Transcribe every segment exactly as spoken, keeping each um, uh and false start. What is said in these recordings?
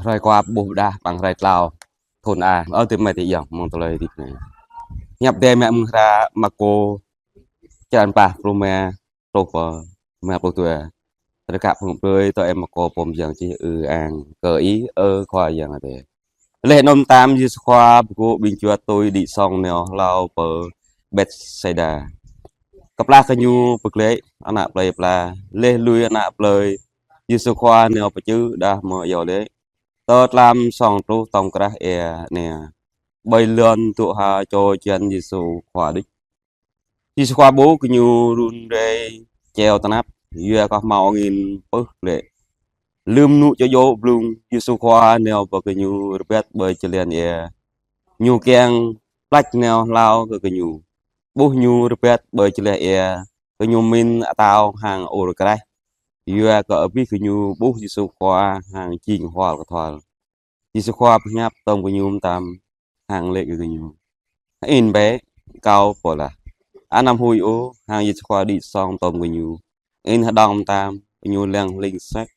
Hrơi kơ ƀuh đah ƀăng hrơi tlâo thŭn A. Ơ, tơmai tơyŏng mơ̆ng tơlơi hơdip anai. Hiăp Adai mă mơ̆ng hră Markô, črăn păh pluh rơma, truh pơ rơma pluh dua. Tơlơi kơ phung plơi tơ em Markô pô mơyang čih. Ư-ang kơ Ih, ơ Khua Yang Adai. Laih anŭn mơtam Yêsu Khua pơgŏ ƀing čuăt tui đĭ sŏng nao hlâo pơ Betsaida. Kơplah gơñu pơglaĭ ană plơi pla, laih lui ană plơi, Yêsu Khua nao pơčư̆ đah mơ̆ iâu laĭ: Tơl tlam sŏng truh tŏng krah ia anai, ƀơi lŏn dŏ ha čô čan Yêsu Khua đôč. Yêsu Khua ƀuh gơñu run rai čeo tơnap, yua kơ hmâo angin pưh glaĭ. Lơ̆m nŭ čơdjô blung, Yêsu Khua nao pơ gơñu rơbat ƀơi čơlan ia. Ñu kiăng plač nao hlâo kơ gơñu. Ƀuh Ñu rơbat ƀơi čơlan ia, gơñu mĭn atâo hăng ur kraih, yua kơ abih gơñu ƀuh Yêsu Khua hăng jing hual kơthual. Yêsu Khua pơhiăp tŏm gơñu mơtam hăng laĭ kơ gơñu: Hơĭn bĕ, Kâo pô lah. Anăm huĭ ôh. Hăng Yêsu Khua đĭ sŏng tŏm gơñu. Angin hơđong mơtam, gơñu lăng hling sek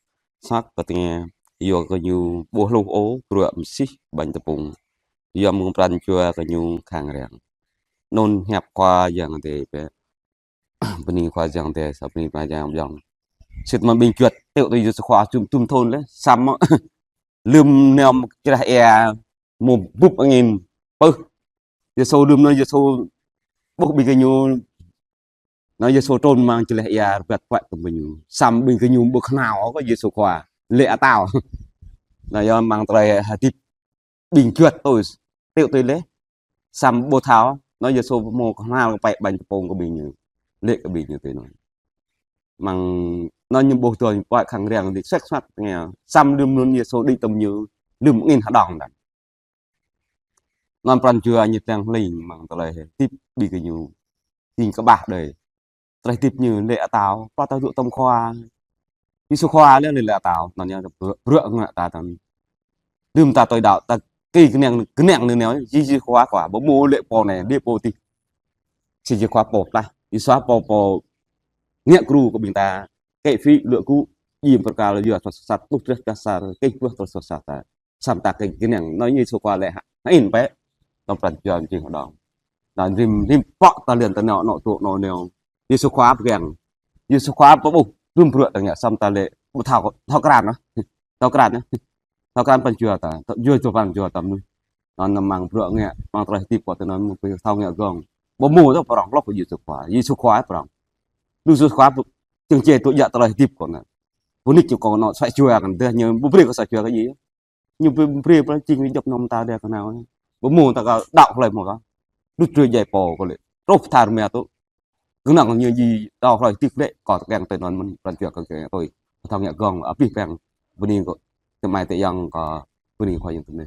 sek kơ tơngia, yua kơ gơñu ƀu hluh ôh bruă mơsih ƀañ tơpŭng, yua mơ̆ng pran jua gơñu khăng răng. Anŭn hiăp Khua Yang Adai bĕ. Bơni Khua Yang Adai, sa bơni Khua Yang Adai. Sĭt mơ̆ ƀing čuăt tui Yêsu Khua jum jum thŭn laih, samơ̆ lơ̆m nao čơlah ia, mơ̆ bŭp angin pưh. Yêsu lơ̆m nao Yêsu ƀuh ƀing gơñu, nao Yêsu trŭn amăng čơlah ia rơbat pơklaih tơm gơñu. Samơ̆ ƀing gơñu ƀu kơnăl kơ Yêsu Khua laĭ atâo. Nao yua mơ̆ng tơlơi hơdip ƀing čuăt tui, tui tui laih. Samơ̆ ƀu thâo, nao Yêsu mơ̆ kơnăl kơ pĕ ƀañ tơpŭng kơ ƀing ñu, laĭ kơ ƀing ñu tui anŭn. Mơ̆ng anŭn ñu ƀuh tui pơklaih khăng răng đĭ sek sek tơngia. Samơ̆ lơ̆m anŭn Yêsu đĭ tơm ñu, lơ̆m angin hơđong đăm. Anŭn pran jua ñu tlang hling mơ̆ng tơlơi hơdip ƀing gơñu jing kơƀah đơi. Tơlơi hơdip ñu laĭ atâo, pla ta dŏ tŏm Khua. Yêsu Khua laĭ laĭ atâo, anŭn yơh bruă, bruă ngă ta tăm. Lơ̆m ta tui đaŏ, ta kĭ kơnang, kơnang nư neo, Yêsu Khua Khua, ƀu mơ̆ laĭ pô anai, laĭ pô adih. Yêsu Khua pô plah, Yêsu Khua pô pô ngă kru kơ ƀing ta, kĕ phĭ, luă gŭ, jim pơkal yua tơlơi soh sat, tuh drah drah sar, kĕ pơ̆ tơlơi soh sat ta. Samơ̆ ta kĕ kơnang, nao Yêsu Khua laĭ hă. Hơĭn bĕ, tŏm pran jua jing hơđong. Nao rĭm, rĭm pŏk ta lian ta nao, nao tŭ, nao neo. Yêsu Khua pơgang. Yêsu Khua pơƀuh, rĭm bruă ta ngă, samơ̆ ta laĭ, ƀu thâo, thâo krăn nă. Thâo krăn nă. Thâo krăn pran jua ta, thâo jua tui pran jua ta mơnuih. Anŭn mơ̆ng bruă ngă, mơ̆ng tơlơi hơdip kơ ta anŭn mơ̆ ƀu thâo ngă gơ̆ng. Ƀu mơ̆ tơ prŏng lŏk kơ Yêsu Khua. Yêsu Khua prŏng. Lu Yêsu Khua pơ-, čơ̆ng čê tŭ djă tơlơi hơdip kơ anŭn. Ƀu nik čơ̆ng kơ anŭn suaih jua kơ anŭn, dêh ñu ƀu brơi kơ suaih jua kơ djai. Ñu brơi, brơi pơlăng čing djŏp nŏm ta dêh kơ nao. Ƀu mơ̆ ta kơ đaŏ hlơi mơ̆ kơ. Đŭt drơi djai pô kơ lĕ. Truh thar mia tŭ. Kơnang ñu ji đaŏ hlơi tĭp lĕ, kơ tơkeng tui anŭn mơ̆n, pran jua kơ keng tui. Thâo ngă gơ̆ng, abih bang. Bơni kơ tơmai tơyang kơ bơni Khua Yang tơmai.